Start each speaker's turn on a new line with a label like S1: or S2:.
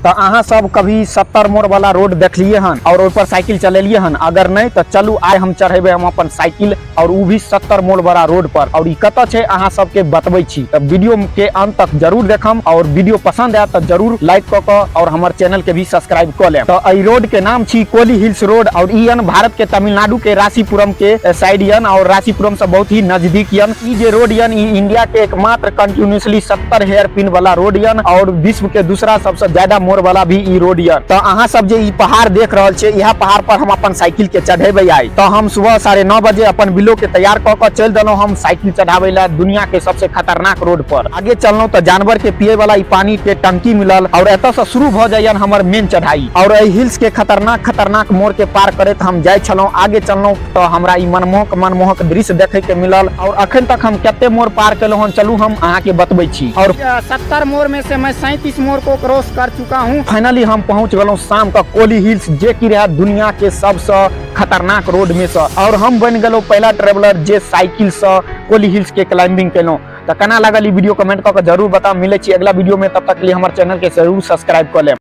S1: तऽ अहाँ सब कभी 70 मोड़ वाला रोड देखलिए हन और ओहि पर साइकिल चलेलिए हन? अगर नहीं तो चलू आइ हम चढ़ेबै हम अपन साइकिल और उ भी 70 मोड़ वाला रोड पर। और ई कतऽ छै अहाँ सबके बतबै छी, तऽ वीडियो के अंत तक जरूर देखम और वीडियो पसंद आयत तऽ जरूर लाइक कऽ कऽ और हमर चैनल के भी सब्सक्राइब कऽ लेब। तऽ एहि रोड के नाम छी कोली हिल्स रोड और ई यन भारत के तमिलनाडु के राशीपुरम के साइड यन और राशीपुरम से बहुत ही नजदीक यन। ई जे रोड यन ई इंडिया के एकमात्र कंटिन्यूसली 70 हेयर पिन वाला रोड यन और विश्व के दूसरा सबसे ज्यादा मोड़ वाला भी ई रोड यन। तो अहाँ सब जे ई पहाड़ देख रहल छे, इएह पहाड़ पर हम अपन साइकिल के चढ़ेबै आइ। तो हम सुबह 9:30 बजे अपन बिलो के तैयार कऽ कऽ चलि देलहुँ हम साइकिल चढ़ाबै ला दुनिया के सबसे खतरनाक रोड पर। आगे चललहुँ तऽ जानवर के पिए वाला ई पानी के टंकी मिलल और एतऽ से शुरू भऽ जाइयन हमर मेन चढ़ाई। और एहि हिल्स के खतरनाक खतरनाक मोड़ के पार करैत हम जाइ छलहुँ। आगे चललहुँ तऽ हमरा ई मनमोहक मनमोहक दृश्य देखे के मिलल और अखन तक हम कते मोड़ पार केलहुँ हन, चलू हम अहाँ के बतबै छी। और
S2: 70 मोड़ में से मैं 37 मोड़ को क्रॉस कर चुका हूँ।
S1: फाइनली हम पहुंच गेलहुँ शाम का कोली हिल्स, जे कि रहा दुनिया के सबसे खतरनाक रोड में से। और हम बन गेलहुँ पहला ट्रेवलर जे साइकिल से कोली हिल्स के क्लाइंबिंग केलहुँ। तऽ केना लागल ई वीडियो कमेंट कऽ के जरूर बताउ। मिलै छी अगला वीडियो में, तब तक के लिए हमर चैनल के जरूर सब्सक्राइब कऽ लेब।